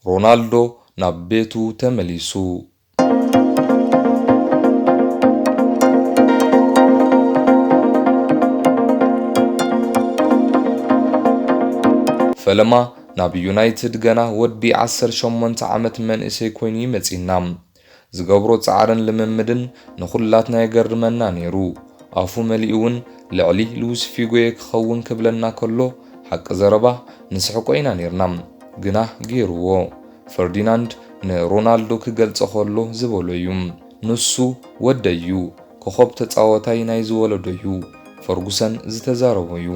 ሮናልዶ ናብ ቤቱ ተመሊሱ። ፈለማ ናብ ዩናይትድ ገና ወዲ ዓሰርተ ሸሞንተ ዓመት መንእሰይ ኮይኑ ይመጺና። ዝገብሮ ጻዕርን ልምምድን ንኹላትና የገርመና ነይሩ። ኣፉ መሊኡ እውን ልዕሊ ሉዊስ ፊጎየ ክኸውን ክብለና ከሎ፣ ሓቂ ዘረባ ንስሕቆ ኢና ነይርና። ግና ገይርዎ። ፈርዲናንድ ንሮናልዶ ክገልጾ ከሎ ዝበሎ እዩ። ንሱ ወደይ እዩ፣ ኮኾብ ተጻዋታይ ናይዚ ወለዶ እዩ፣ ፈርጉሰን ዝተዛረቦ እዩ።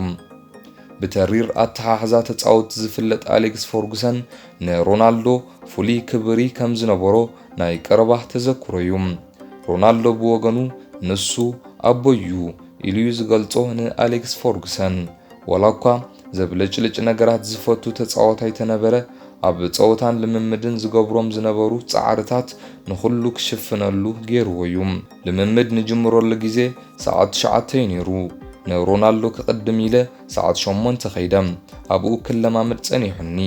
ብተሪር ኣተሓሕዛ ተጻወትቲ ዝፍለጥ ኣሌክስ ፈርጉሰን ንሮናልዶ ፍሉይ ክብሪ ከም ዝነበሮ ናይ ቀረባ ተዘክሮ እዩ። ሮናልዶ ብወገኑ ንሱ ኣቦይ እዩ ኢሉ እዩ ዝገልጾ ንኣሌክስ ፈርጉሰን። ዋላ እኳ ዘብለጭልጭ ነገራት ዝፈቱ ተጻዋታይ ተነበረ፣ ኣብ ጸወታን ልምምድን ዝገብሮም ዝነበሩ ጻዕርታት ንኹሉ ክሽፍነሉ ገይርዎ እዩ። ልምምድ ንጅምረሉ ግዜ ሰዓት ትሽዓተ እዩ ነይሩ። ንሮናልዶ ክቕድም ኢለ ሰዓት ሸሞንተ ከይደ፣ ኣብኡ ክለማመድ ጸኒሑኒ።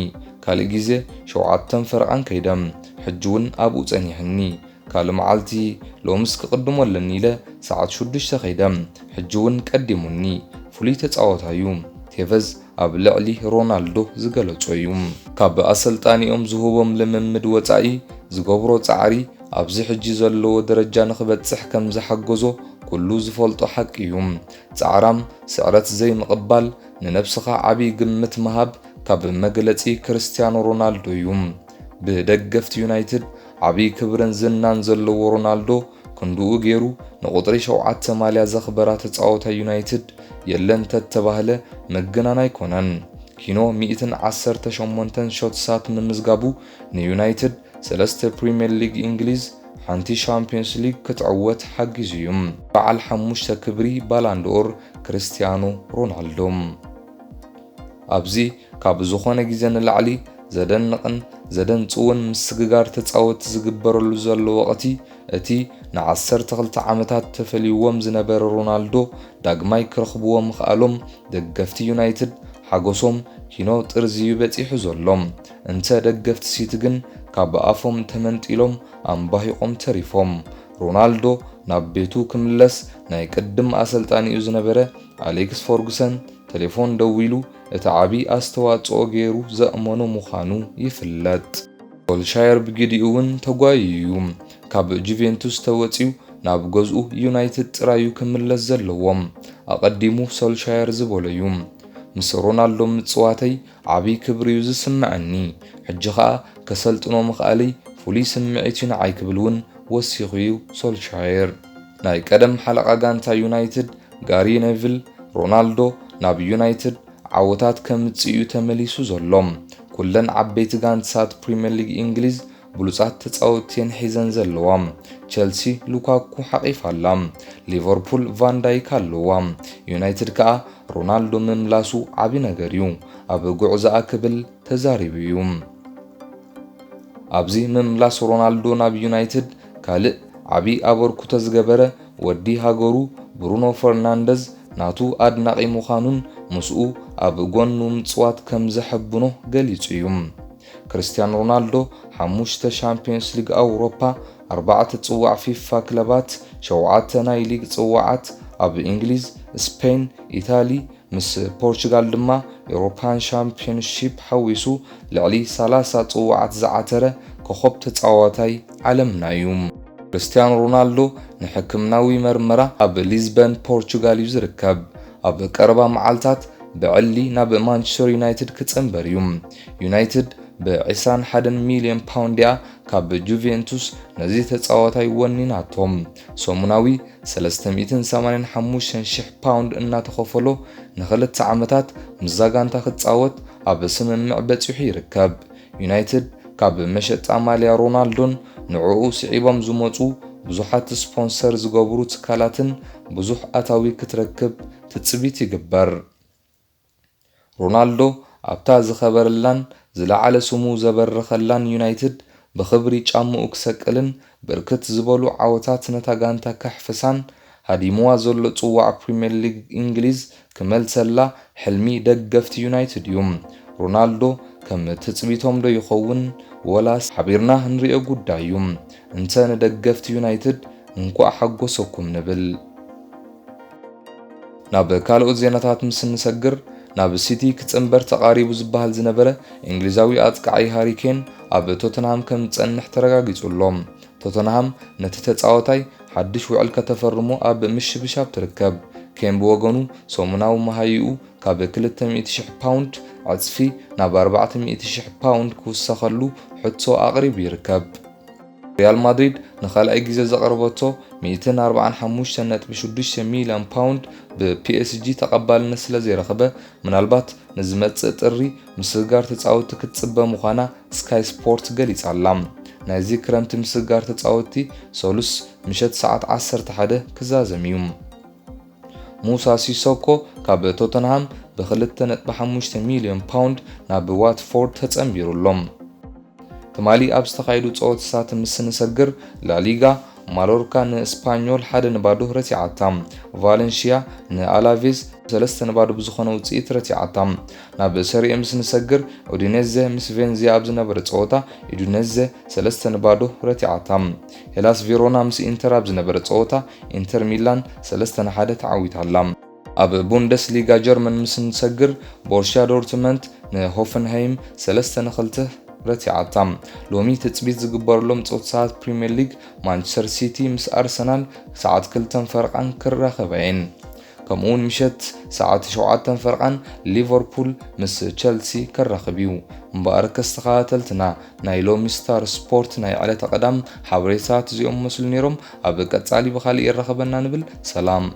ካልእ ግዜ ሸውዓተን ፈረቓን ከይደ፣ ሕጂ እውን ኣብኡ ጸኒሕኒ። ካልእ መዓልቲ፣ ሎምስ ክቕድሞ ኣለኒ ኢለ ሰዓት ሽዱሽተ ከይደ፣ ሕጂ እውን ቀዲሙኒ። ፍሉይ ተጻዋታይ እዩ። ቴቨዝ ኣብ ልዕሊ ሮናልዶ ዝገለጾ እዩ። ካብ ኣሰልጣኒኦም ዝህቦም ልምምድ ወጻኢ ዝገብሮ ጻዕሪ ኣብዚ ሕጂ ዘለዎ ደረጃ ንኽበጽሕ ከም ዝሓገዞ ኩሉ ዝፈልጦ ሓቂ እዩ። ጻዕራም፣ ስዕረት ዘይምቕባል፣ ንነብስኻ ዓቢ ግምት ምሃብ ካብ መግለጺ ክርስትያኖ ሮናልዶ እዩ። ብደገፍቲ ዩናይትድ ዓቢ ክብርን ዝናን ዘለዎ ሮናልዶ ክንድኡ ገይሩ ንቁጽሪ ሸውዓተ ማልያ ዘኽበራ ተጻዋታይ ዩናይትድ የለን ተተባህለ ምግናን ኣይኮነን። ኪኖ ሚእትን ዓሰርተ ሸሞንተን ሾትሳት ምምዝጋቡ ንዩናይትድ ሰለስተ ፕሪምየር ሊግ እንግሊዝ፣ ሓንቲ ሻምፒዮንስ ሊግ ክትዕወት ሓጊዙ እዩ። በዓል ሓሙሽተ ክብሪ ባላንዶር ክርስትያኖ ሮናልዶ። ኣብዚ ካብ ዝኾነ ግዜ ንላዕሊ ዘደንቕን ዘደንጽውን ምስግጋር ተጻወትቲ ዝግበረሉ ዘሎ ወቕቲ፣ እቲ ንዓሰርተ ክልተ ዓመታት ተፈልይዎም ዝነበረ ሮናልዶ ዳግማይ ክረኽብዎ ምኽኣሎም ደገፍቲ ዩናይትድ ሓጎሶም ኪኖ ጥርዚ እዩ በጺሑ ዘሎ። እንተ ደገፍቲ ሲቲ ግን ካብ ኣፎም ተመንጢሎም ኣምባሂቖም ተሪፎም። ሮናልዶ ናብ ቤቱ ክምለስ ናይ ቅድም ኣሰልጣኒኡ ዝነበረ ኣሌክስ ፈርጉሰን ቴሌፎን ደዊሉ እቲ ዓቢ ኣስተዋጽኦ ገይሩ ዘእመኖ ምዃኑ ይፍለጥ። ሶልሻየር ብግዲኡ እውን ተጓይዩ እዩ። ካብ ጁቬንቱስ ተወጺኡ ናብ ገዝኡ ዩናይትድ ጥራይ እዩ ክምለስ ዘለዎ። ኣቐዲሙ ሶልሻየር ዝበሎ እዩ፣ "ምስ ሮናልዶ ምጽዋተይ ዓቢ ክብሪ እዩ ዝስምዐኒ። ሕጂ ኸኣ ከሰልጥኖ ምኽኣለይ ፍሉይ ስምዒት እዩ ንዓይ" ክብል እውን ወሲኹ እዩ ሶልሻየር። ናይ ቀደም ሓለቓ ጋንታ ዩናይትድ ጋሪ ኔቪል፣ "ሮናልዶ ናብ ዩናይትድ ዓወታት ከምጽእ እዩ ተመሊሱ ዘሎ። ኩለን ዓበይቲ ጋንትታት ፕሪምየር ሊግ እንግሊዝ ብሉጻት ተጻወትቲ እየን ሒዘን ዘለዋ። ቸልሲ ሉካኩ ሓቒፋ ኣላ። ሊቨርፑል ቫን ዳይክ ኣለዋ። ዩናይትድ ከኣ ሮናልዶ ምምላሱ ዓቢ ነገር እዩ ኣብ ጉዕዞኣ" ክብል ተዛሪቡ እዩ። ኣብዚ ምምላስ ሮናልዶ ናብ ዩናይትድ ካልእ ዓቢ ኣበርክቶ ዝገበረ ወዲ ሃገሩ ብሩኖ ፈርናንደዝ ናቱ ኣድናቒ ምዃኑን ምስኡ ኣብ ጎኑ ምጽዋት ከም ዘሐብኖ ገሊጹ እዩ። ክርስትያኖ ሮናልዶ ሓሙሽተ ሻምፒዮንስ ሊግ ኣውሮፓ፣ ኣርባዕተ ጽዋዕ ፊፋ ክለባት፣ ሸውዓተ ናይ ሊግ ጽዋዓት ኣብ እንግሊዝ፣ ስፔን፣ ኢታሊ፣ ምስ ፖርቹጋል ድማ ኤውሮፓን ሻምፒዮንሺፕ ሓዊሱ ልዕሊ ሰላሳ ጽዋዓት ዝዓተረ ኮኾብ ተጻዋታይ ዓለምና እዩ። ክርስትያኖ ሮናልዶ ንሕክምናዊ መርመራ ኣብ ሊዝበን ፖርቹጋል እዩ ዝርከብ። ኣብ ቀረባ መዓልታት ብዕሊ ናብ ማንቸስተር ዩናይትድ ክጽንበር እዩ። ዩናይትድ ብ ዕስራን ሓደን ሚልዮን ፓውንድ እያ ካብ ጁቬንቱስ ነዚ ተጻዋታይ ወኒናቶም። ሰሙናዊ ሰለስተ ሚእትን ሰማንያን ሓሙሽተን ሽሕ ፓውንድ እናተኸፈሎ ንኽልተ ዓመታት ምስዛ ጋንታ ክጻወት ኣብ ስምምዕ በጺሑ ይርከብ። ዩናይትድ ካብ መሸጣ ማልያ ሮናልዶን ንዕኡ ስዒቦም ዝመጹ ብዙሓት ስፖንሰር ዝገብሩ ትካላትን ብዙሕ ኣታዊ ክትረክብ ትጽቢት ይግበር። ሮናልዶ ኣብታ ዝኸበረላን ዝለዓለ ስሙ ዘበረኸላን ዩናይትድ ብኽብሪ ጫምኡ ክሰቅልን ብርክት ዝበሉ ዓወታት ነታ ጋንታ ከሕፍሳን ሃዲምዋ ዘሎ ጽዋዕ ፕሪምየር ሊግ እንግሊዝ ክመልሰላ ሕልሚ ደገፍቲ ዩናይትድ እዩ። ሮናልዶ ከም ትጽቢቶም ዶ ይኸውን ወላስ ሓቢርና ክንሪኦ ጉዳይ እዩ። እንተ ንደገፍቲ ዩናይትድ እንኳዕ ሓጎሰኩም ንብል። ናብ ካልኦት ዜናታት ምስ እንሰግር፣ ናብ ሲቲ ክጽንበር ተቓሪቡ ዝበሃል ዝነበረ እንግሊዛዊ ኣጥቃዓይ ሃሪ ኬን ኣብ ቶተንሃም ከም ዝጸንሕ ተረጋጊጹ ኣሎ። ቶተንሃም ነቲ ተጻዋታይ ሓድሽ ውዕል ከተፈርሞ ኣብ ምሽብሻብ ትርከብ። ኬን ብወገኑ ሰሙናዊ መሃይኡ ካብ ክልተ ሚእቲ ሽሕ ፓውንድ ዕጽፊ ናብ ኣርባዕተ ሚእቲ ሽሕ ፓውንድ ክውሰኸሉ ሕቶ ኣቕሪቡ ይርከብ። ሪያል ማድሪድ ንኻልኣይ ግዜ ዘቕረበቶ ሚእትን ኣርባዓን ሓሙሽተን ነጥቢ ሽዱሽተ ሚልዮን ፓውንድ ብፒኤስጂ ተቐባልነት ስለ ዘይረኸበ፣ ምናልባት ንዝመጽእ ጥሪ ምስግጋር ተጻወትቲ ክትጽበ ምዃና ስካይ ስፖርት ገሊጻ ኣላ። ናይዚ ክረምቲ ምስግጋር ተጻወትቲ ሰሉስ ምሸት ሰዓት ዓሰርተ ሓደ ክዛዘም እዩ። ሙሳ ሲሶኮ ካብ ቶተንሃም ብ ክልተ ነጥቢ ሓሙሽተ ሚልዮን ፓውንድ ናብ ዋትፎርድ ተጸንቢሩ ኣሎ። ትማሊ ኣብ ዝተኻየዱ ጸወታታት ምስ ንሰግር፣ ላሊጋ፣ ማሎርካ ንእስፓኞል ሓደ ንባዶ ረቲዓታ። ቫለንሽያ ንኣላቬዝ ሰለስተ ንባዶ ብዝኾነ ውጽኢት ረቲዓታ። ናብ ሰሪኤ ምስ ንሰግር፣ ኡዲኔዘ ምስ ቬንዚያ ኣብ ዝነበረ ጸወታ፣ ኡዲኔዘ ሰለስተ ንባዶ ረቲዓታ። ሄላስ ቬሮና ምስ ኢንተር ኣብ ዝነበረ ጸወታ፣ ኢንተር ሚላን ሰለስተ ንሓደ ተዓዊታ ኣላ። ኣብ ቡንደስሊጋ ጀርመን ምስ ንሰግር፣ ቦርሽያ ዶርትመንት ንሆፈንሃይም ሰለስተ ንኽልተ ረቲዓታ። ሎሚ ትጽቢት ዝግበረሎም ጸወታታት ፕሪምየር ሊግ፣ ማንቸስተር ሲቲ ምስ ኣርሰናል ሰዓት ክልተን ፈረቓን ክራኸባ እየን። ከምኡውን ምሸት ሰዓት ሸውዓተን ፈረቓን ሊቨርፑል ምስ ቸልሲ ክራኸብ እዩ። እምበኣር ከስተኻተልትና ናይ ሎሚ ስታር ስፖርት ናይ ዕለተ ቀዳም ሓበሬታት እዚኦም መስሉ ነይሮም። ኣብ ቀጻሊ ብኻልእ ይራኸበና ንብል። ሰላም።